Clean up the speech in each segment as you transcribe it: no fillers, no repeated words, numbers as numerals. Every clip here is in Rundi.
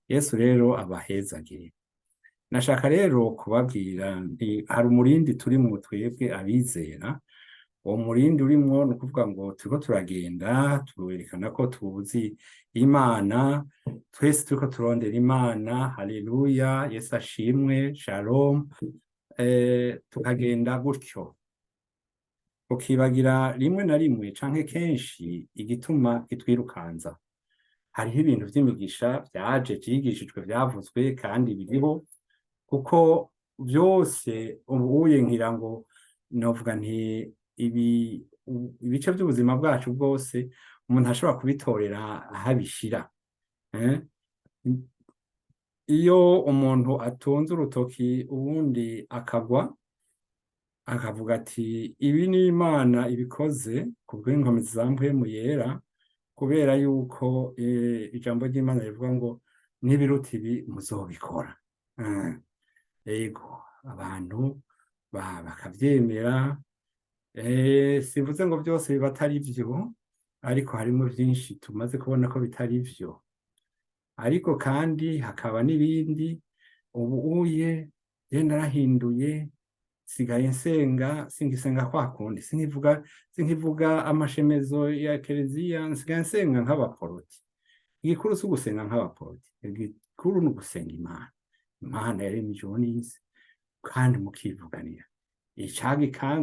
Yesu rero abahezagire. Nashaka rero kubabwira nti hari umurindi turimwo twebwe abizera. Uwo murindi urimwo ni ukuvuga ngo turiko turagenda tuwerekana ko tuzi Imana, twese turiko turondera Imana. Haleluya, Yesu ashimwe, shalom. Tukagenda gutyo ukibagira rimwe na rimwe canke kenshi igituma kitwirukanza. Hariho ibintu vy'imigisha vyaje, vyigishijwe, vyavuzwe kandi biriho, kuko vyose ubuye ngira ngo novuga nti ibi ibice by'ubuzima bwacu bwose umuntu ashobora kubitorera aho abishira. Eh? Iyo umuntu atunze urutoki uwundi akagwa, akavuga ati ibi ni Imana ibikoze ku bw'inkomezi za Mpwemu Yera, kubera yuko ijambo ry'Imana rivuga ngo n'ibiruta ibi muzobikora. Ego, abantu bakavyemera. Simvuze ngo byose biba atari vyo, ariko harimo vyinshi tumaze kubona ko bitari vyo. Ariko kandi hakaba n'ibindi ubu uye je narahinduye, sigaye nsenga, singisenga kwa kundi, sinkivuga amashemezo ya keleziya, nsigaye nsenga nk'abaporoti. Igikuru si ugusenga nk'abaporoti, igikuru ni ugusenga Imana, Imana yaremye ijuru n'isi, kandi mukivuganira.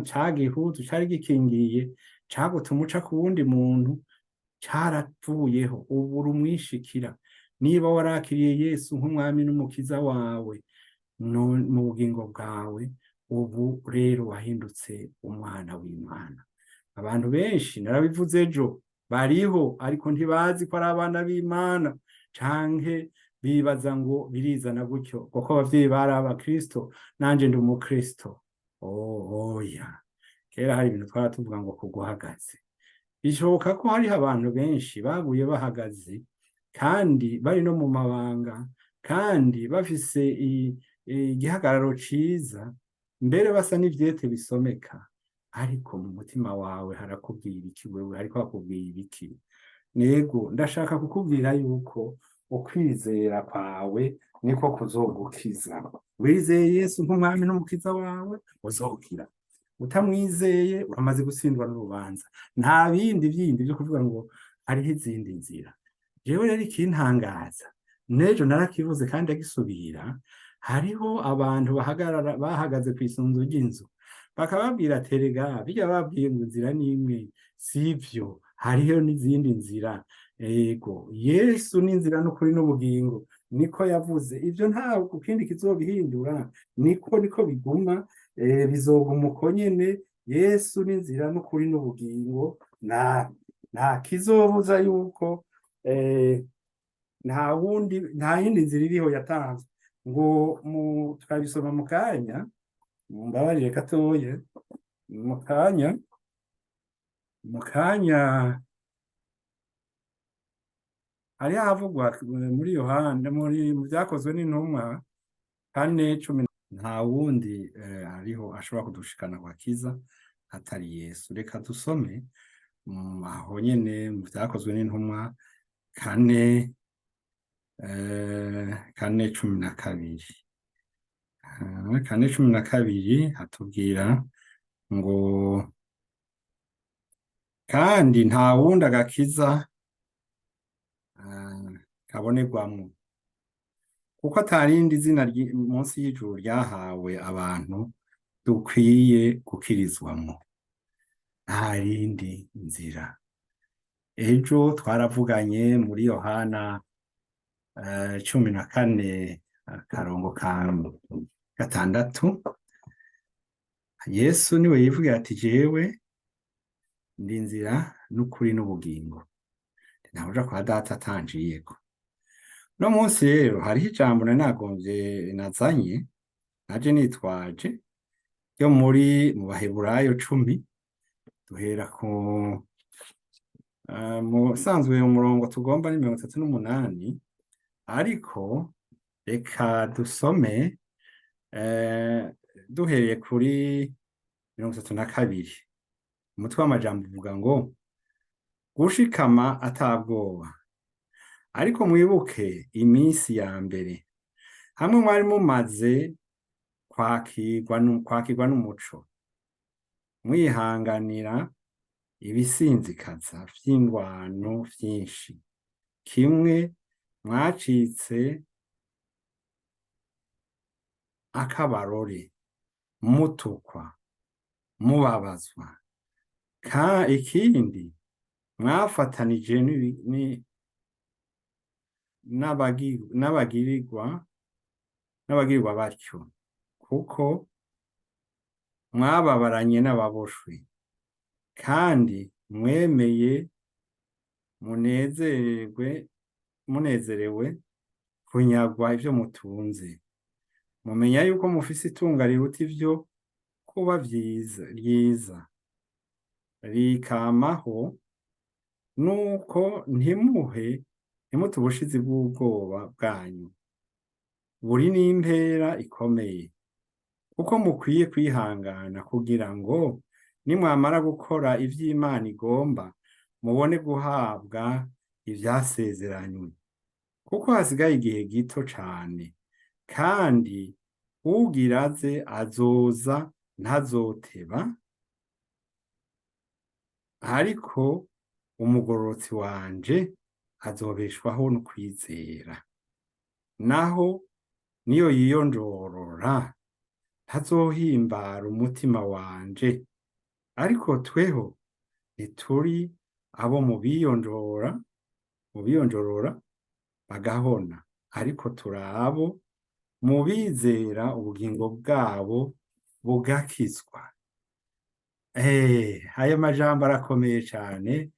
Cagihuzu cari gikingiye cagutuma uca ku wundi muntu caravuyeho, ubu urumwishikira. Niba warakiriye Yesu nk'umwami n'umukiza wawe mu bugingo bwawe, ubu rero wahindutse umwana w'Imana. Abantu benshi, narabivuze ejo, bariho ariko ntibazi ko ari abana b'Imana, canke bibaza ngo birizana gutyo kuko abavyeyi bari abakristo, nanje ndi umukristo. Oh, oya, kera hari ibintu twara tuvuga ngo kuguhagaze. Bishoboka ko hariho abantu benshi baguye bahagaze, kandi bari no mu mabanga, kandi bafise igihagararo ciza, mbere basa n'ivyete bisomeka. Ariko mu mutima wawe harakubwira iki? Wewe hariko hakubwira ibiki? Nego, ndashaka kukubwira yuko ukwizera kwawe niko kuzogukiza. Wizeye Yesu nk'umwami n'umukiza wawe, uzokira. Utamwizeye, uramaze gutsindwa n'urubanza. Nta bindi bindi byo kuvuga ngo hariho izindi nzira. Jewe rero ikintangaza, n'ejo narakivuze kandi agisubira, hariho abantu bahagarara, bahagaze ku isunzu ry'inzu, bakababwira terega bijya babwiye ngo inzira n'imwe. Sivyo, hariho n'izindi nzira. Ego, Yesu n'inzira n'ukuri n'ubugingo, niko yavuze. Ibyo ntabwo kindi kizobihindura, niko biguma, bizoguma uko nyene. Yesu n'inzira n'ukuri n'ubugingo, nta kizobuza yuko nta wundi, nta yindi nzira iriho yatanzwe. Ngo mu tukabisoma mu kanya, mumbabarire gatoye, mu kanya hariho ahavugwa muri Yohana, muri mu Byakozwe n'Intumwa 4:10. Nta wundi hariho ashobora kudushikana kwa kiza atari Yesu. Reka dusome aho nyene mu Byakozwe n'Intumwa 4:12. 4:12 hatubwira ngo kandi nta wundi agakiza kabonerwamwo, kuko atarindi zina munsi y'ijuru ryahawe abantu dukwiye gukirizwamwo. Nta rindi nzira. Ejo twaravuganye muri Yohana 14 akarongo ka 6. Yesu niwe yivugira ati jewe ndi inzira n'ukuri n'ubugingo, ntawuja kwa Data atanjiyeko. No munsi rero hariho ijambo nari nagombye, nazanye, naje nitwaje, ryo muri mu Baheburayo 10. Duhera ku mu sanzwe umurongo tugomba ni 38, ariko reka dusome duhereye kuri 32. Umutwe w'amajambo uvuga ngo gushikama atabwoba. Ariko mwibuke iminsi ya mbere, hamwe mwari mumaze kwakirwa n'umuco, mwihanganira ibisinzikaza vy'ingwano vyinshi, kimwe mwacitse akabarore, mutukwa, mubabazwa, ikindi mwafatanije n'abagirirwa batyo, kuko mwababaranye n'ababoshwe, kandi mwemeye munezerewe kunyagwa ivyo mutunze, mumenya yuko mufise itunga riruta ivyo kuba vyiza ryiza rikamaho. Nuko ntimute ubushizi bw'ubwoba bwanyu buri n'impera ikomeye, kuko mukwiye kwihangana kugira ngo nimwamara gukora ivy'Imana igomba mubone guhabwa ivyasezeranywe. Kuko hasigaye igihe gito cane, kandi ugira aze azoza ntazoteba, ariko umugororotsi wanje azobeshwaho no kwizera, naho niyo yiyonjorora ntazohimbara umutima wanje. Ariko tweho ntituri abo mu biyonjorora bagahona, ariko turi abo mu bizera ubugingo bwabo bugakizwa. Ayo majambo arakomeye cane.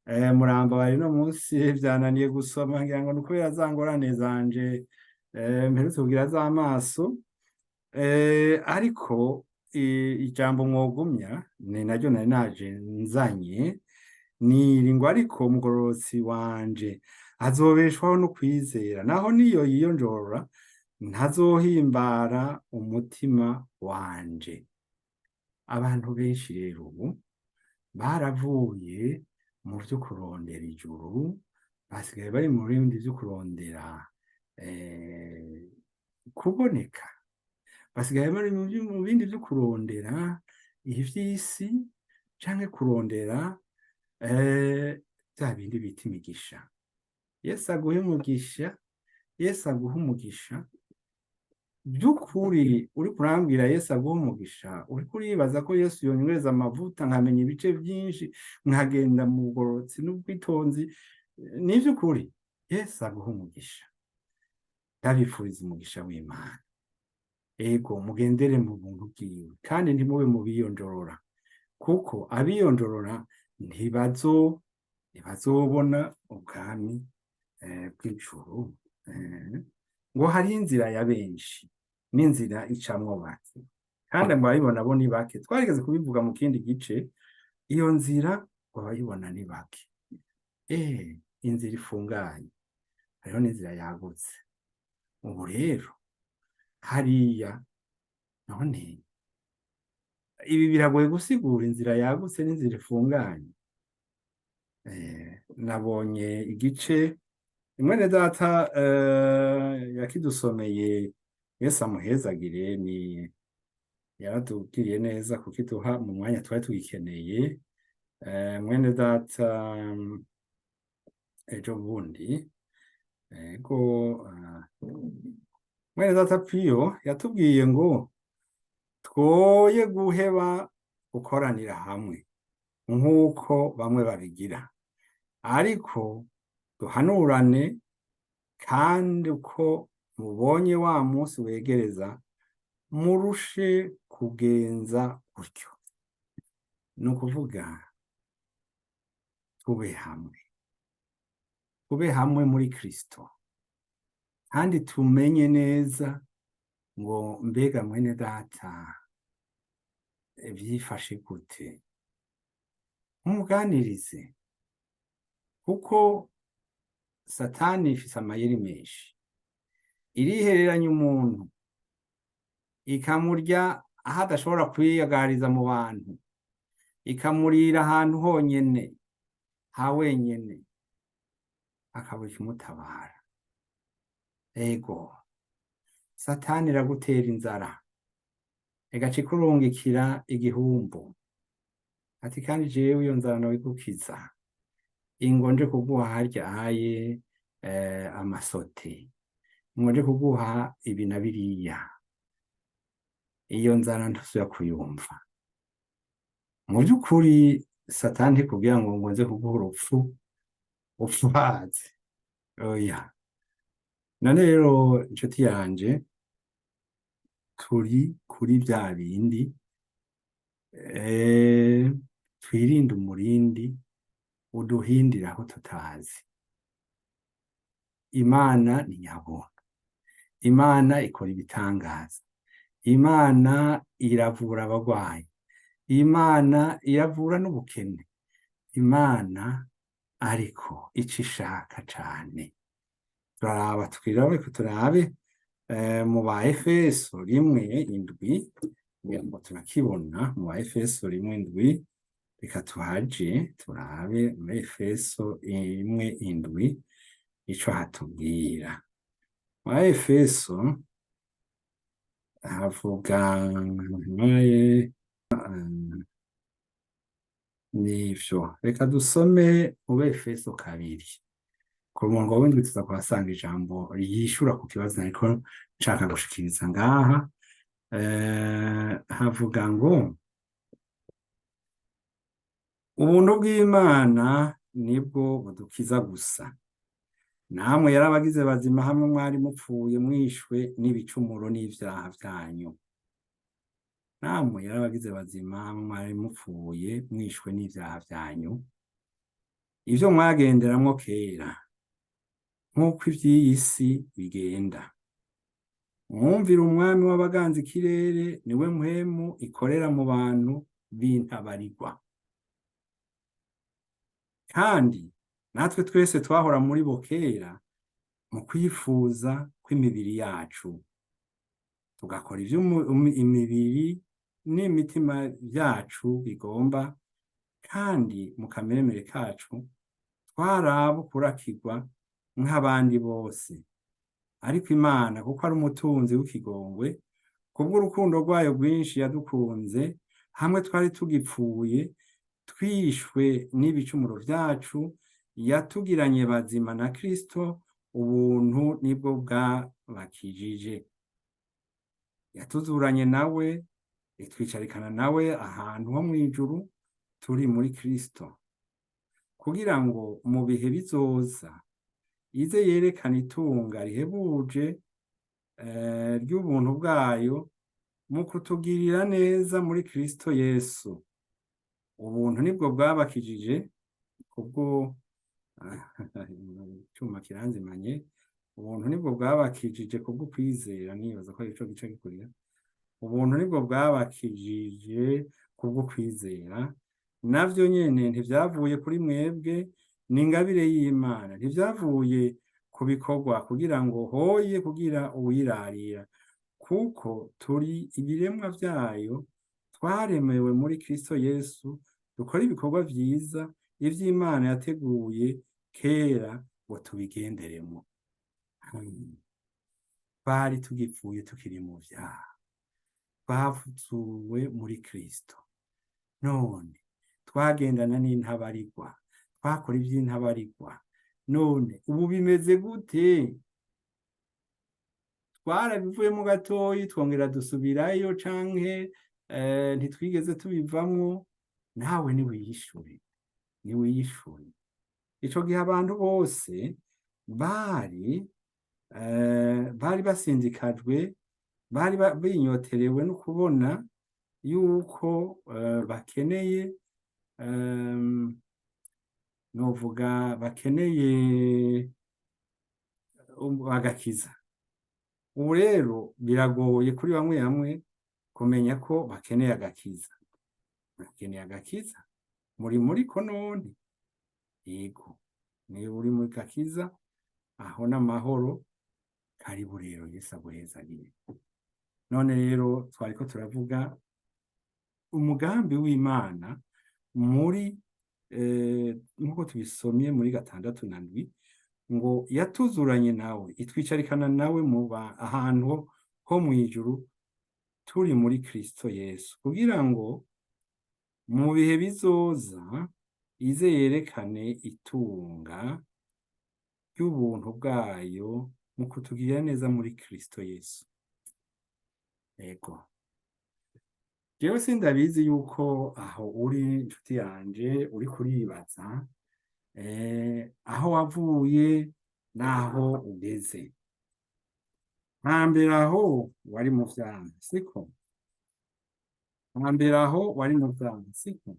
Muramba bari no munsi vyananiye gusoma, ngira ngo ni ukubera za ngorane zanje mperutse kugira z'amaso. Ariko ijambo mwogumya ni naryo nari naje nzanye, niri ngo: ariko umugororotsi wanje azobeshwaho no kwizera, naho niyo yiyonjorora ntazohimbara umutima wanje. Abantu benshi rero ubu baravuye mu vyo kurondera ijuru, basigaye bari mu bindi vyo kurondera kuboneka, basigaye bari mu bindi vyo kurondera ivy'isi, canke kurondera vya bindi bita imigisha. Yesu aguhe umugisha, Yesu aguhe umugisha. By'ukuri uriko urambwira Yesu aguhe umugisha, uriko uribaza ko Yesu yonywereza amavuta nkamenya ibice vyinshi, nkagenda mu bugororotsi n'ubwitonzi. Ni ivy'ukuri, Yesu aguhe umugisha. Ndabifuriza umugisha w'Imana. Ego, mugendere mu buntu bwiwe, kandi ntimube mu biyonjorora, kuko abiyonjorora ntibazobona ubwami bw'ijuru. Ngo hari inzira ya benshi n'inzira icamwo bake, kandi ngo abayibona bo ni bake. Twarigeze kubivuga mu kindi gice, iyo nzira ngo abayibona ni bake. Inzira ifunganye, hariho n'inzira yagutse. Ubu rero hariya none ibi biragoye gusigura, inzira yagutse n'inzira ifunganye. Nabonye igice mwene data yakidusomeye, Yesu amuhezagire, ni yaratubwiriye neza kukiduha mu mwanya twari tugikeneye. Mwene data ejo bundi, ego, mwene data Piyo yatubwiye ngo twoye guheba gukoranira hamwe nk'uko bamwe babigira, ariko duhanurane, kandi uko mubonye wa munsi wegereza murushe kugenza gutyo. Ni ukuvuga tube hamwe, tube hamwe muri Kristo, kandi tumenye neza ngo mbega mwene data vyifashe gute, mumuganirize, kuko Satani ifise amayeri menshi. Irihereranya umuntu, ikamurya aho adashobora kwiyagariza mu bantu, ikamurira ahantu honyene ha wenyene. akabura ikimutabara. Ego, Satani iragutera inzara, igaca ikurungikira igihumbu, ati kandi jewe iyo nzara noyigukiza, ingo nje kuguha harya aye amasote, ngo nje kuguha ibi na biriya, iyo nzara ntusubira kuyumva. Mu by'ukuri Satani ntikubwira ngo nze kuguha urupfu upfubaze, oya. None rero inshuti yanje, turi kuri bya bindi, twirinde umurindi uduhindira aho tutazi. Imana ni nyabuntu, Imana ikora ibitangaza, Imana iravura abagwayi, Imana iravura n'ubukene. Imana ariko ico ishaka cane, turaraba twirabe turabe mu ba Efeso 1:7, ngira ngo turakibona mu ba Efeso 1:7. Reka tuhaje turabe muri Efeso 1:7 ico hatubwira. Mu ba Efeso havuga nivyo, reka dusome mu Befeso 2 ku murongo w'7, tuza kuhasanga ijambo ryishura ku kibazo nariko nshaka gushikiriza ngaha. Havuga ngo ubuntu bw'Imana nibwo budukiza gusa. Namwe yarabagize bazima hamwe mwari mupfuye mwishwe n'ibicumuro n'ivyaha vyanyu. Namwe yarabagize bazima hamwe mwari mupfuye mwishwe n'ivyaha vyanyu, ivyo mwagenderamwo kera nk'uko ivy'iyi si bigenda, mwumvira umwami w'abaganza ikirere, niwe mpwemu ikorera mu bantu b'intabarigwa. Kandi natwe twese twahora muri bo kera mu kwifuza kw'imibiri yacu, tugakora ivyo imibiri n'imitima vyacu bigomba, kandi mu kameremere kacu twaraba kurakirwa nk'abandi bose. Ariko Imana, kuko ari umutunzi w'ikigongwe, kubw'urukundo rwayo rwinshi yadukunze, hamwe twari tugipfuye twishwe n'ibicumuro vyacu, yatugiranye bazima na Kristo, ubuntu nibwo bwabakijije. Yatuzuranye nawe, itwicarikana nawe ahantu ho mw'ijuru turi muri Kristo, kugira ngo mu bihe bizoza ize yerekana itunga rihebuje ry'ubuntu bwayo mu kutugirira neza muri Kristo Yesu. Ubuntu nibwo bwabakijije kubwo icyuma kiranzimanye. Ubuntu nibwo bwabakijije kubwo kwizera, nibaza ko arico gice gikurira. Ubuntu nibwo bwabakijije kubwo kwizera, navyo nyene ntivyavuye kuri mwebwe, ni ingabire y'Imana, ntivyavuye ku bikorwa, kugira ngo hoye kugira uwirarira. Kuko turi ibiremwa vyayo, twaremewe muri Kristo Yesu dukora ibikorwa vyiza, ivy'Imana yateguye kera ngo tubigenderemo. Bari tugipfuye tukiri mu vyaha, bavuzuwe muri Kristo. None twagendana n'intabarigwa, twakora ivy'intabarigwa, none ubu bimeze gute? Twarabivuyemo gatoyi twongera dusubirayo, canke ntitwigeze tubivamwo? Nawe niwiyishure, niwiyishure. Ico gihe abantu bose bari basinzikajwe, bari binyoterewe no kubona yuko bakeneye, novuga bakeneye agakiza. Ubu rero biragoye kuri bamwe bamwe kumenya ko bakeneye agakiza. Bakeneye agakiza, muri ko none? Yego, niba uri muri gakiza aho n'amahoro, karibu rero, Yesu aguhezagire. None rero twariko turavuga umugambi w'Imana muri nk'uko tubisomye muri 6 na 7. Ngo yatuzuranye nawe, itwicarikana nawe mu ahantu ho mu ijuru turi muri Kristo Yesu, kugira ngo mu bihe bizoza ize yerekane itunga ry'ubuntu bwayo mu kutugirira neza muri Kristo Yesu. Ego. Jewe sindabizi yuko aho uri, inshuti yanje, uri kuribaza aho wavuye n'aho ugeze. Hambere aho wari mu vyaha, siko? Hambere aho wari mu vyaha, siko?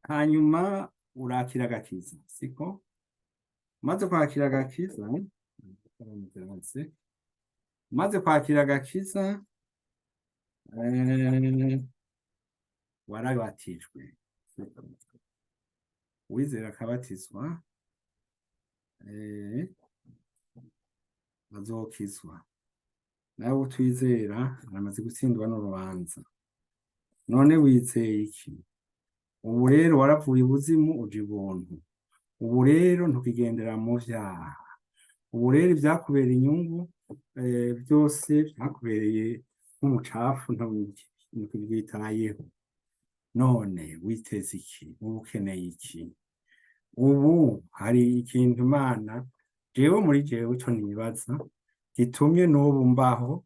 Hanyuma urakira agakiza, siko? Umaze kwakira agakiza, umaze kwakira agakiza, warabatijwe. Uwizera akabatizwa azokizwa, nawe utwizera aramaze gutsindwa n'urubanza. None wizeye iki? Ubu rero waravuye ibuzimu uja ibuntu. Ubu rero ntukigendera mu vyaha. Ubu rero ivyakubera inyungu byose vyakubereye nk'umucafu, ntukivyitayeho. None witeze iki? Ubu ukeneye iki? Ubu hari ikintu Imana, jewe muri jewe ico nibaza gitumye n'ubu mbaho,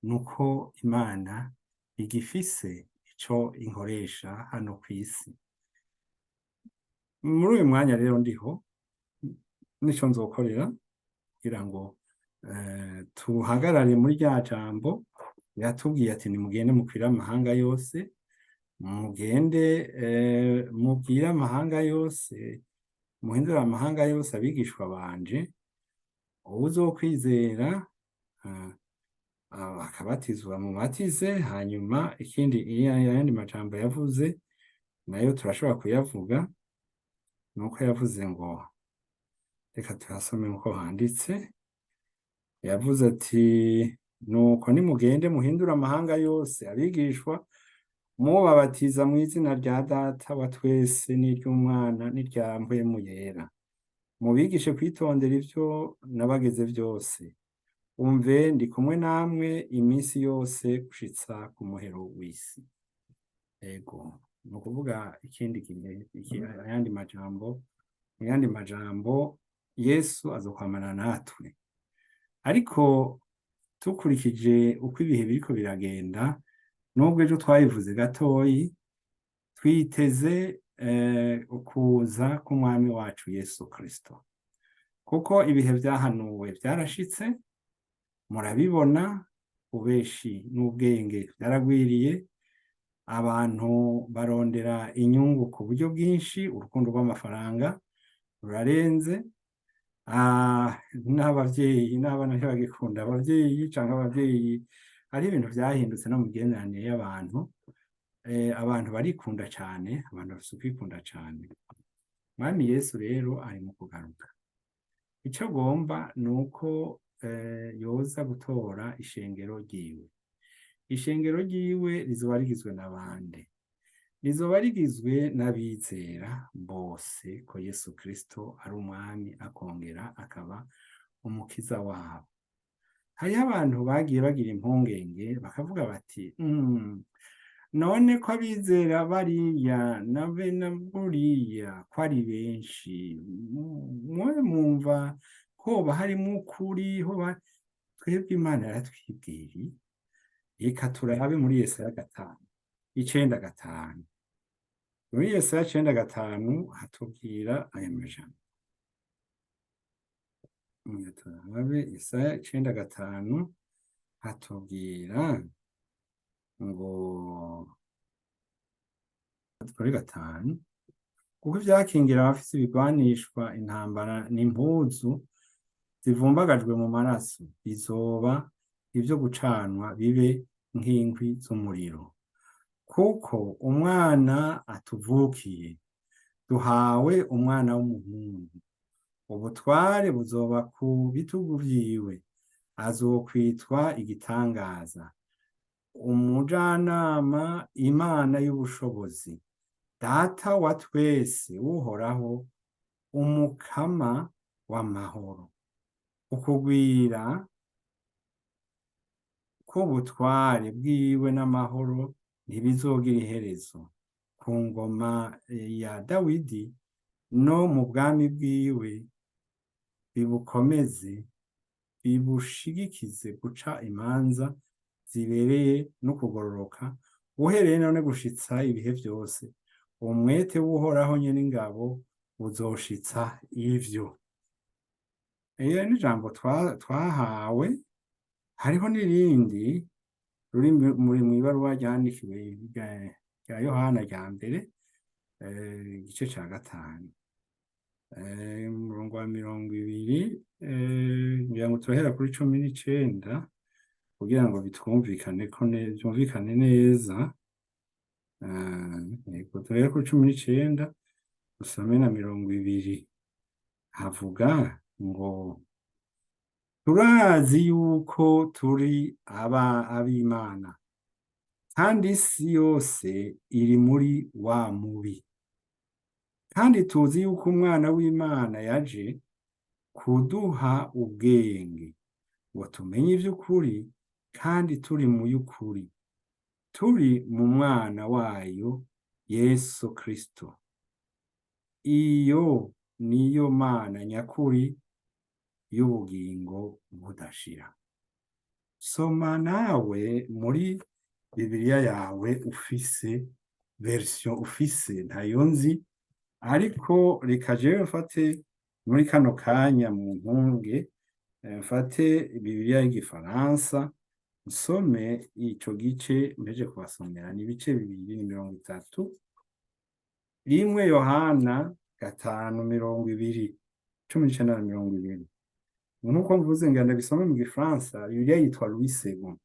nuko Imana igifise ico inkoresha hano kw'isi. Muri uyu mwanya rero ndiho, nico nzokorera kugira ngo tuhagarare muri rya jambo yatubwiye ati: "Nimugende mukwire amahanga yose, mugende mubwire amahanga yose, muhindure amahanga yose abigishwa banje. Uwuzokwizera akabatizwa mubatize." Hanyuma ikindi, ayandi majambo yavuze nayo turashobora kuyavuga, nuko yavuze ngo, reka tuyasome uko handitse, yavuze ati: "Nuko nimugende muhindure amahanga yose abigishwa, mubabatiza mu izina rya Data wa twese n'iry'Umwana n'irya Mpwemu Yera, mubigishe kwitondera ivyo nabageze vyose. Umve, ndi kumwe namwe iminsi yose gushitsa ku muhero w'isi." Ego, ni ukuvuga ikindi gihe, ayandi majambo, mu yandi majambo, Yesu azokwamana natwe. Ariko tukurikije uko ibihe biriko biragenda, nubwo ejo twabivuze gatoyi, twiteze ukuza k'Umwami wacu Yesu Kristo, kuko ibihe vyahanuwe vyarashitse, murabibona. Ubeshi n'ubwenge vyaragwiriye, abantu barondera inyungu ku buryo bwinshi, urukundo rw'amafaranga rurarenze, n'abavyeyi n'abana ntibagikunda abavyeyi canke abavyeyi. Hari ibintu vyahindutse no mu migenderanire y'abantu. Abantu barikunda cane, abantu bafise ukwikunda cane. Mwami Yesu rero ari mu kugaruka. Ico agomba ni uko yoza gutora ishengero ryiwe. Ishengero ryiwe rizoba rigizwe na bande? Rizoba rigizwe n'abizera bose ko Yesu Kristo ari Umwami, akongera akaba Umukiza wabo. Hariho abantu bagiye bagira impungenge, bakavuga bati: None ko abizera bariya nabe na buriya ko ari benshi, mwe mwumva hoba harimo ukuri?" Hoba twebwe Imana yaratwibwiriye. Reka turabe muri Yesaya 5, 9:5. Muri Yesaya 9:5 hatubwira aya majambo. Turabe Yesaya 9:5, hatubwira ngo kuri 5: "Kuko ivyakingira abafise ibigwanishwa intambara n'impuzu zivumbagajwe mu maraso bizoba ivyo gucanwa, bibe nk'inkwi z'umuriro. Kuko umwana atuvukiye, duhawe umwana w'umuhungu, ubutware buzoba ku bitugu vyiwe, azokwitwa Igitangaza, Umujanama, Imana y'ubushobozi, Data wa twese, Uhoraho." Umukama w'amahoro. Ukugwira k'ubutware bwiwe n'amahoro ntibizogira iherezo ku ngoma ya Dawidi no mu bwami bwiwe, bibukomeze, bibushigikize guca imanza zibereye no kugororoka, uhereye none gushitsa ibihe vyose. Umwete w'Uhoraho nyene ingabo uzoshitsa ivyo. Iyo ni ijambo twahawe. Hariho n'irindi ruri muri mw'ibaruwa ryandikiwe rya Yohana rya mbere, igice ca 5, umurongo wa 20, ngira ngo turahera kuri 19 kugira ngo bitwumvikane ko byumvikane neza. Yego, turahera kuri 19 dusome na 20. Havuga ngo: "Turazi yuko turi aba ab'Imana, kandi isi yose iri muri wa mubi. Kandi tuzi yuko Umwana w'Imana yaje kuduha ubwenge ngo tumenye ivy'ukuri, kandi turi mu y'ukuri, turi mu Mwana wayo Yesu Kristo. Iyo niyo Mana nyakuri y'ubugingo budashira." Soma nawe muri Bibiliya yawe ufise, version ufise ntayo nzi, ariko reka jewe mfate muri kano kanya mu ntunge, mfate Bibiliya y'Igifaransa, nsome ico gice mpeje kubasomera. Ni ibice 2:31, Yohana 5:20, 19 na 20. Nk'uko mvuze, ngira ndabisome mu Gifaransa. Bibiliya yitwa Louis Segond.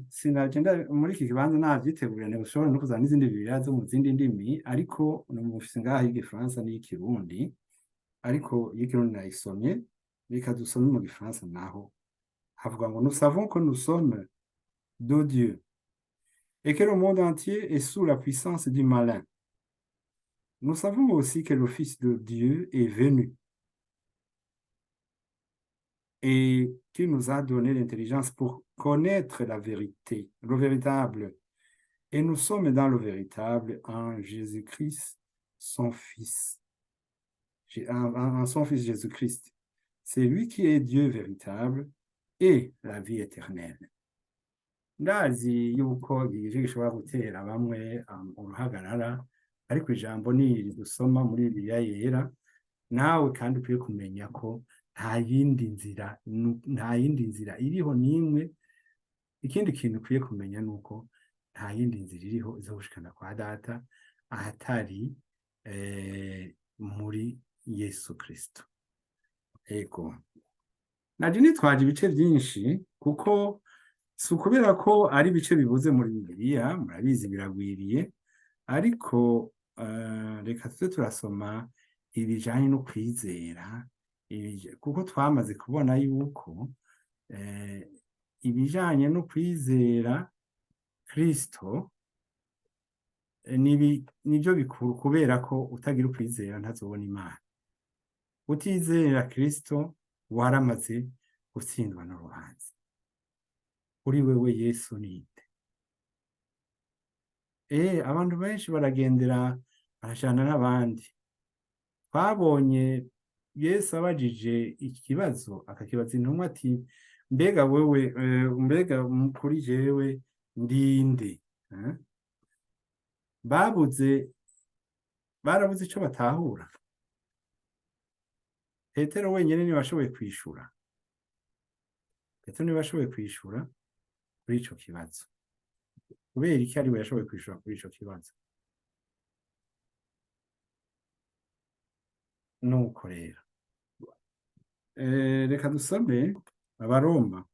Sinaje muri iki kibanza navyiteguriye, ntibashobora no kuzana n'izindi Bibiliya zo mu zindi ndimi, ariko mufise ngaha y'Igifaransa n'iy'Ikirundi, ariko iy'Ikirundi nayisomye. Reka dusome mu Gifaransa naho. Havuga ngo: "Nous savons que nous sommes de Dieu et que le monde entier est sous la puissance du malin. Nous savons aussi que le Fils de Dieu est venu et qu'il nous a donné l'intelligence pour connaître la vérité, le véritable. Et nous sommes dans le véritable en Jésus-Christ, son Fils. En son Fils Jésus-Christ. C'est lui qui est Dieu véritable et la vie éternelle." Ndazi yuko igice gishobora gutera bamwe uruhagarara, ariko ijambo ni iri dusoma muri Bibiliya Yera. Nawe kandi ukwiye kumenya ko nta yindi nzira, nta yindi nzira iriho n'imwe. Ikindi kintu ukwiye kumenya ni uko nta yindi nzira iriho izo gushikana kwa Data ahatari muri Yesu Kristo. Ego, naje nitwaje ibice byinshi, kuko si ukubera ko ari ibice bibuze muri Bibiliya, murabizi biragwiriye, ariko reka tuze turasoma ibijanye no kwizera, kuko twamaze kubona yuko ibijanye no kwizera Kristo nibyo bikuru, kubera ko utagira ukwizera ntazobona Imana. Utizera Kristo waramaze gutsindwa n'urubanza. Kuri wewe Yesu ninde? Abantu benshi baragendera, barajana n'abandi. Twabonye Yesu abajije ikibazo, akakibaza intumwa ati: "Mbega wewe, mbega kuri jewe ndinde?" Eh? Babuze, barabuze ico batahura. Petero wenyene niwe washoboye kwishura. Petero niwe washoboye kwishura kuri ico kibazo. Kubera iki ariwe yashoboye kwishura kuri ico kibazo? Nuko rero reka dusome Abaroma,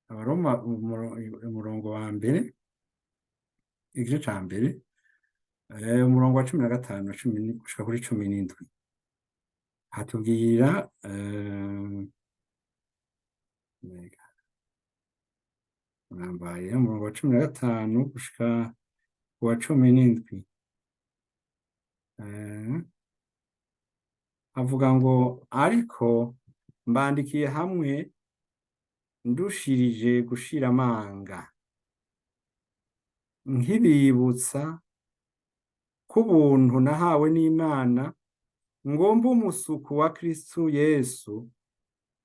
Abaroma umurongo wa mbere, igice ca mbere, umurongo wa 15 na cumi gushika kuri 17. Hatubwira mbega, urambaye, umurongo wa 15 gushika ku wa 17. Eh, avuga ngo ariko mbandikiye hamwe ndushirije gushira amanga, nkibibutsa k'ubuntu nahawe n'Imana, ngomba umusuku wa Kristu Yesu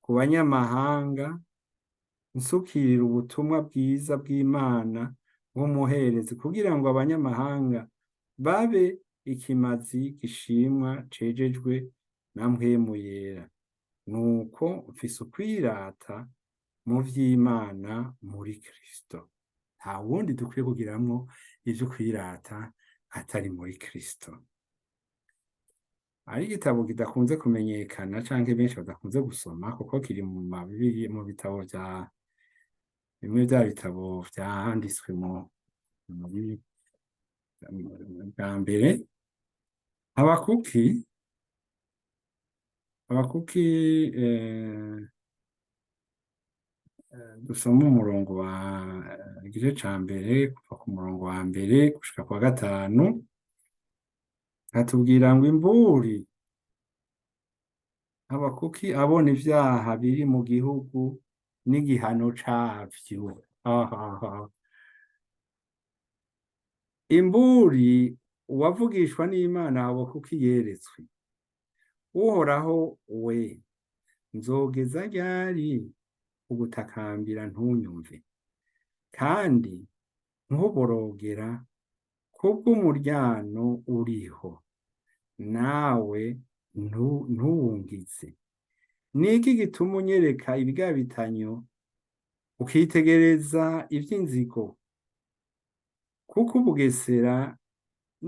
ku banyamahanga, nsukirira ubutumwa bwiza bw'Imana nk'umuherezi, kugira ngo abanyamahanga babe ikimazi gishimwa cejejwe na Mpwemu Yera. Nuko mfise ukwirata mu vy'Imana muri Kristo. Nta wundi dukwiye kugiramwo ivyo kwirata atari muri Kristo. Ari igitabo kidakunze kumenyekana canke benshi badakunze gusoma, kuko kiri mu mabibiri, mu bitabo vya bimwe vya bitabo vyanditswe mu muri bwa mbere. Habakuki, dusoma umurongo wa igice ca mbere, kuva ku murongo wa mbere gushika ku wa gatanu, hatubwira ngo imburi Habakuki abona ivyaha biri mu gihugu n'igihano cavyo. Ahaha. Imburi uwavugishwa n'Imana Habakuki yeretswe. Uhoraho we, nzogeza ryari ugutakambira ntunyumve, kandi nkuborogera kubw'umuryano uriho, nawe ntuwungize? Niki gituma unyereka ibigabitanyo, ukitegereza ivy'inzigo? Kuko ubugesera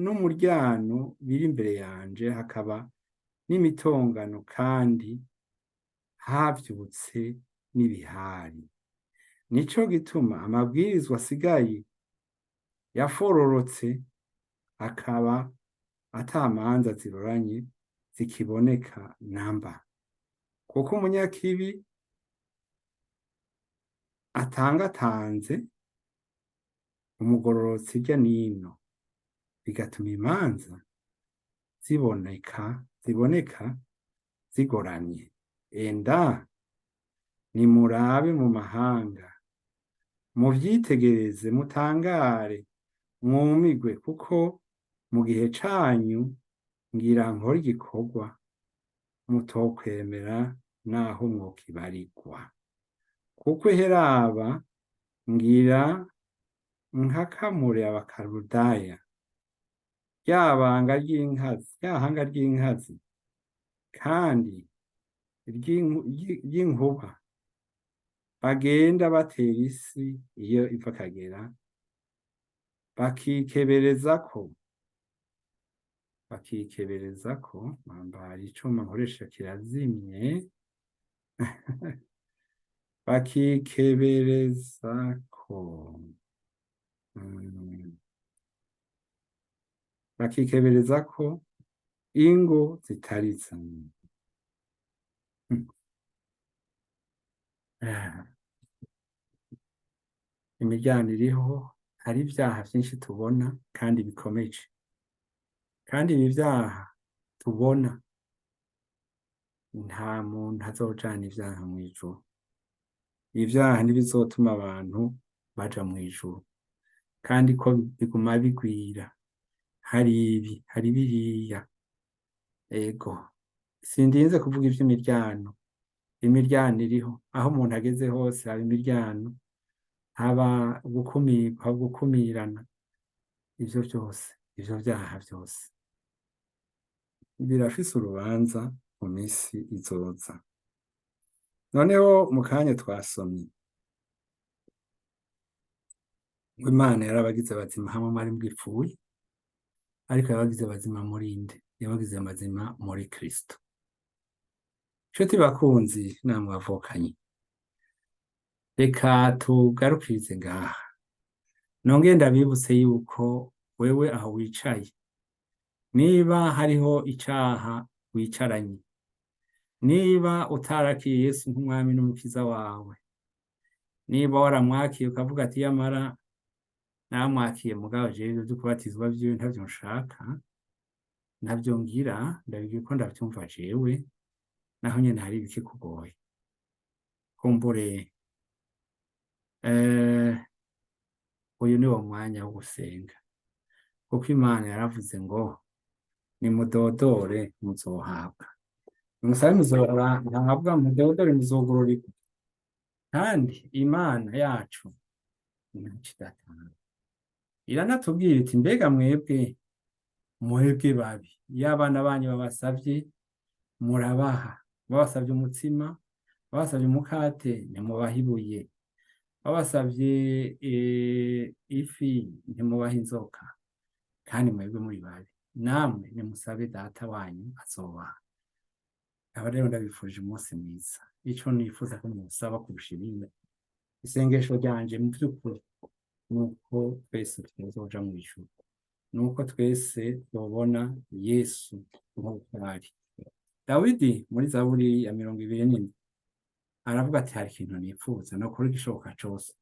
n'umuryano biri imbere yanje, hakaba n'imitongano, kandi havyutse n'ibihari. Nico gituma amabwirizwa asigaye yafororotse, akaba ata manza ziroranye zikiboneka namba, kuko umunyakibi atangatanze umugororotsi hirya n'ino, bigatuma imanza ziboneka zigoramye. Enda nimurabe mu mahanga, muvyitegereze, mutangare, mwumigwe, kuko mu gihe canyu ngira nkore igikorwa mutokwemera naho mwokibarigwa. Kuko eheraba ngira nkakamure Abakaludaya, rya banga ry'inkazi, rya hanga ry'inkazi kandi ry'inkuba, bagenda batera isi iyo iva akagera, bakikeberezako. Mwambara icuma nkoresha kirazimye. Bakikeberezako, bakikeberezako ingo zitari zimwe. Imiryango iriho, hari ivyaha vyinshi tubona kandi bikomeje, kandi ibi vyaha tubona, nta muntu azojana ivyaha mw'ijuru. Ivyaha ntibizotuma abantu baja mw'ijuru, kandi ko biguma bigwira, hari ibi, hari biriya. Ego, sindinze kuvuga ivy'imiryano. Imiryano iriho, aho umuntu ageze hose haba imiryano, haba gukumirwa, haba gukumirana. Ivyo vyose, ivyo vyaha vyose birafise urubanza mu misi izoza. Noneho mu kanya twasomye ngo Imana yarabagize bazima hamwe mwari mwipfuye, ariko yabagize bazima muri nde? Yabagize bazima muri Kristo. Nshuti bakunzi namwe bavukanye, reka tugarukirize ngaha. Nongeye ndabibutse yuko wewe aho wicaye, niba hariho icaha wicaranye, niba utarakiye Yesu nk'umwami n'umukiza wawe, niba waramwakiye ukavuga ati yamara namwakiye, mugabo jewe ivyo kubatizwa vyiwe ntavyo nshaka, Ntabyo ngira, ndabigira uko ndavyumva jewe, naho nyene hari ibikikugoye. Kumbure uyu ni wo mwanya wo gusenga, kuko Imana yaravuze ngo nimudodore muzohabwa, nimusabe muzohabwa, mudodore muzogororerwa. Kandi Imana yacu ntaco idatanga. Iranatubwira iti mbega mwebwe, mwebwe babi, iyo abana banyu babasavye murabaha, babasavye umutsima, babasavye umukate ntimubaha ibuye, babasavye ifi ntimubaha inzoka, kandi mwebwe muri babi, namwe nimusabe Data wanyu azobaha. Aba rero ndabifurije umunsi mwiza. Ico nifuza ko musaba kurusha ibindi, isengesho ryanje mu vy'ukuri, nuko twese tuzoja mw'ijuru, nuko twese tubona Yesu nk'uko ari. Dawidi muri Zaburi ya 27 aravuga ati hari ikintu nifuza, nokora igishoboka cose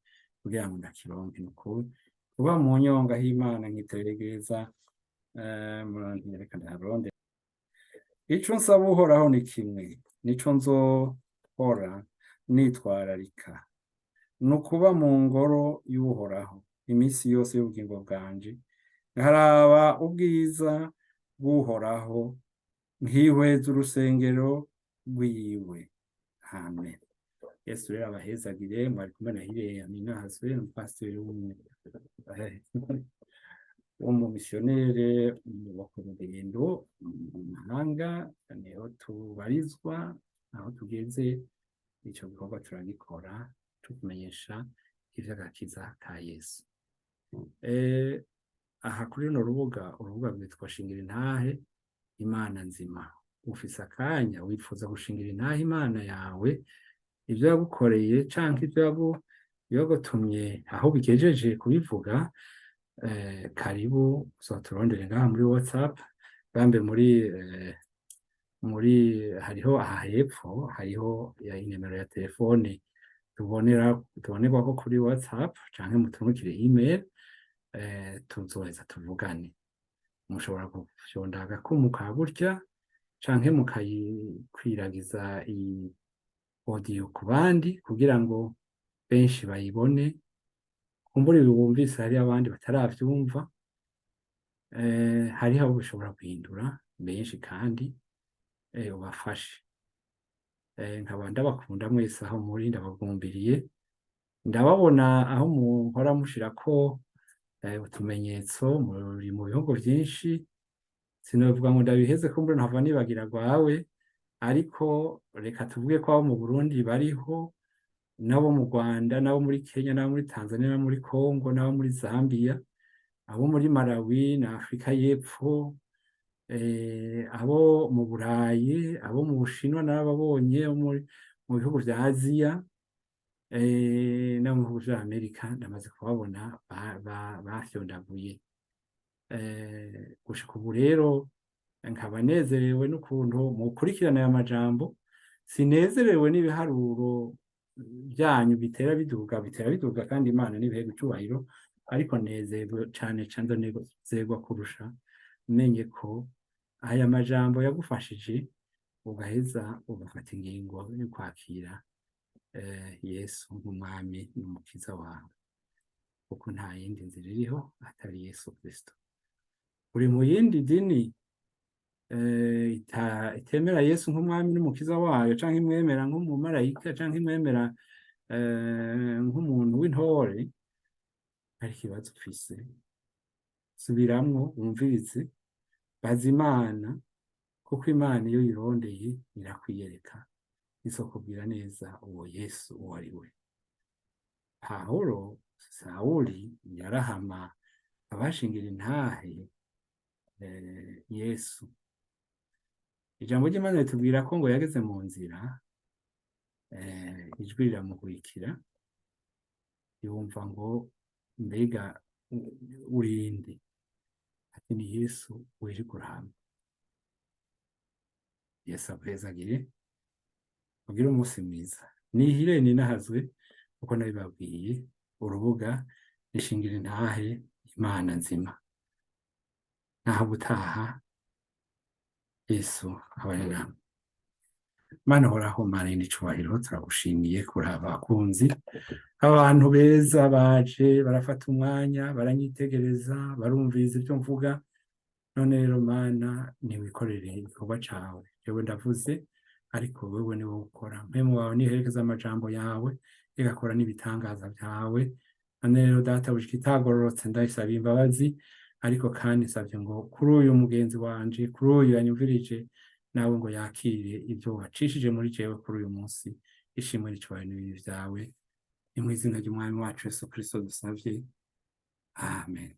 kugira ngo ndakironke, nukuri kuba mu nyonga h'Imana nkitegereza. Reka ndaharonde. Ico nsaba Uhoraho ni kimwe, nico nzohora nitwararika, ni ukuba mu ngoro y'Uhoraho iminsi yose y'ubugingo bwanje, nkaraba ubwiza bw'Uhoraho, nkihweza urusengero rwiwe. Amen. Yesu rero abahezagire. Mwari kumwe na Hireya Ninahazwe, umupasiteri w'umumisiyonere wa ku rugendo mu mahanga, niho tubarizwa. Aho tugeze ico gikorwa turagikora, tukumenyesha ivy'agakiza ka Yesu. Aha kuri runo rubuga, urubuga rwitwa Shingira Intahe Imana Nzima. Ufise akanya, wifuza gushingira intahe Imana yawe, ivyo yagukoreye canke ivyo yagutumye aho bigejeje kubivuga, karibu uzoturondere ngaha muri WhatsApp, bambe muri hariho aha hepfo hariho ya inimero ya telefone tubonerwako kuri WhatsApp, canke muturungikire email, tuzoheza tuvugane. Mushobora gufyonda agakumu ka gutya canke mukayikwiragiza iyi audio ku bandi kugira ngo benshi bayibone. Kumbura ibi wumvise hari abandi bataravyumva, hariho abo bishobora guhindura benshi kandi ubafashe. Nkaba ndabakunda mwese aho muri, ndabagumbiriye, ndababona aho muhora mushirako utumenyetso muri mu bihugu vyinshi. Sinovuga ngo ndabiheze, kumbura ntava nibagira rwawe, ariko reka tuvuge ko abo mu Burundi bariho, n'abo mu Rwanda, n'abo muri Kenya, n'abo muri Tanzania, n'abo muri Congo, n'abo muri Zambia, abo muri Malawi na Afrika y'Epfo, abo mu Burayi, abo mu Bushinwa narababonye, abo mu bihugu vya Aziya, no mu bihugu vya Amerika ndamaze kubabona bafyondaguye. Gushika ubu rero nkaba nezerewe n'ukuntu mukurikirana aya majambo. Sinezerewe n'ibiharuro byanyu bitera biduga, bitera biduga, kandi Imana nibihe icubahiro, ariko nezerwa cane cane, ndonezerwa kurusha menye ko aya majambo yagufashije, ugaheza ugafata ingingo yo kwakira Yesu nk'umwami n'umukiza wawe, kuko nta yindi nzira iriho atari Yesu Kristo. Uri mu yindi dini itemera Yesu nk'umwami n'umukiza wayo, canke imwemera nk'umumarayika, canke imwemera nk'umuntu w'intore, hari ikibazo ufise. Subiramwo wumvirize, baza Imana, kuko Imana iyo uyirondeye irakwiyereka, izokubwira neza uwo Yesu uwo ari we. Pawulo, Sawuli, yarahama abashingira intahe Yesu. Ijambo ry'Imana ritubwira ko ngo yageze mu nzira, ijwi riramuhurikira, yumva ngo mbega urinde? Ati ni Yesu wirirwa urahama. Yesu aguhezagire, ugire umunsi mwiza. Nihire ninahazwe uko nabibabwiye, urubuga rishingira intahe Imana Nzima. Naho ubutaha. Yesu abane namwe. Mana uhoraho, Mana y'icubahiro, turagushimiye kuri aba bakunzi, abantu beza baje barafata umwanya, baranyitegereza, barumviriza ibyo mvuga. None rero Mana, niwikorere igikorwa cawe. Jewe ndavuze, ariko wewe ni wowe ukora. Mpwemu wawe niherekeza amajambo yawe, igakora n'ibitangaza vyawe. None rero Databuja, ikitagororotse ndayisaba imbabazi, ariko kandi nsavye ngo kuri uyu mugenzi wanje, kuri uyu yanyumvirije, nawe ngo yakire ibyo wacishije muri jewe kuri uyu munsi. Ishimwe n'icubahiro n'ibibi vyawe. Ni mw'izina ry'Umwami wacu Yesu Kristo dusavye, amen.